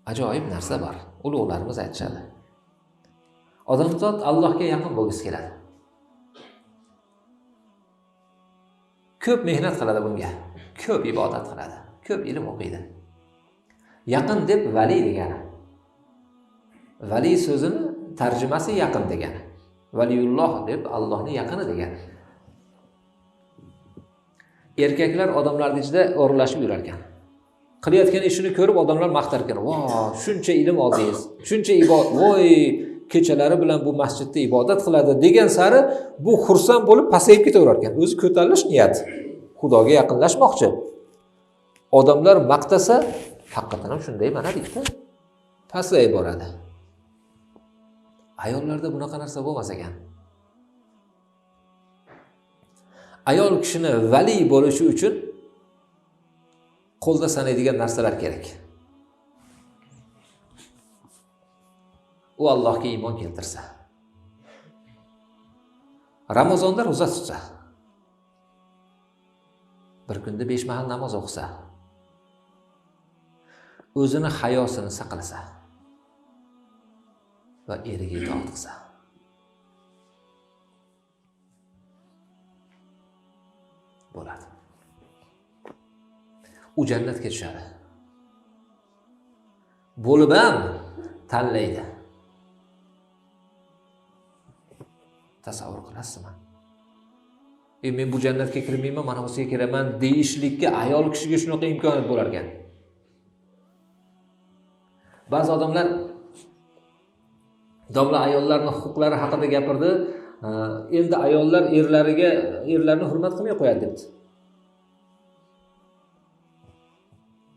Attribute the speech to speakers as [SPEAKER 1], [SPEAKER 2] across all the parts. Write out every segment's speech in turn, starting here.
[SPEAKER 1] Ajoyib narsa bor. Ulug'larimiz aytishadi. Odamzod Allohga yaqin bo'lgisi keladi. Ko'p mehnat qiladi bunga, ko'p ibodat qiladi, ko'p ilm o'qiydi. Yaqin deb vali degani. Vali so'zini tarjimasi yaqin degani. Valiyulloh deb Allohning yaqini degani. Erkaklar odamlarning ichida o'rlashib yurar ekan. Qilayotgan ishini ko'rib odamlar maqtar ekan. Vo, shuncha ilm oldingiz, shuncha ibodat, voy, kechalari bilan bu masjidda ibodat qiladi degan sari bu xursand bo'lib pasayib ketaverar ekan. O'zi ko'tarilish niyati. Xudoga yaqinlashmoqchi. Odamlar maqtasa, haqiqatan ham shunday mana deydi. Pasayib boradi. Ayollarda bunaqa narsa bo'lmas ekan. Ayol kishini vali bo'lishi uchun qo'lda sanaydigan narsalar kerak. U Allohga iymon keltirsa, Ramazonda ro'za tutsa, bir kunda 5 mahal namoz o'qisa, o'zini hayosini saqlasa va eriga itoat qilsa. Bo'ladi. U jannatga tushadi. Bo'lib ham tanlaydi. Tasavvur qilasizmi? Men bu jannatga kirmayman, mana busiga kiraman deyishlikka ayol kishiga shunaqa imkoniyat bo'lar ekan. Ba'zi odamlar domla ayollarning huquqlari haqida gapirdi. Endi ayollar erlariga, erlarni hurmat qilmay qo'yadi debdi.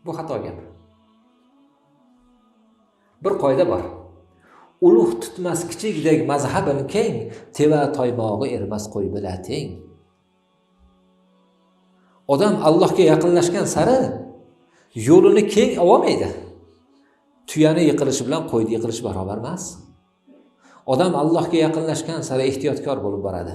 [SPEAKER 1] Bu xato gap. Bir qoida bor. Ulug' tutmas kichikdek mazhabin keng, teva toymog'i ermas qo'y bila teng. Odam Allohga yaqinlashgan sari yo'lini keng olmaydi. Tuyani yiqilishi bilan qo'yni yiqilishi barobar emas. Odam Allohga yaqinlashgan sari ehtiyotkor bo'lib boradi.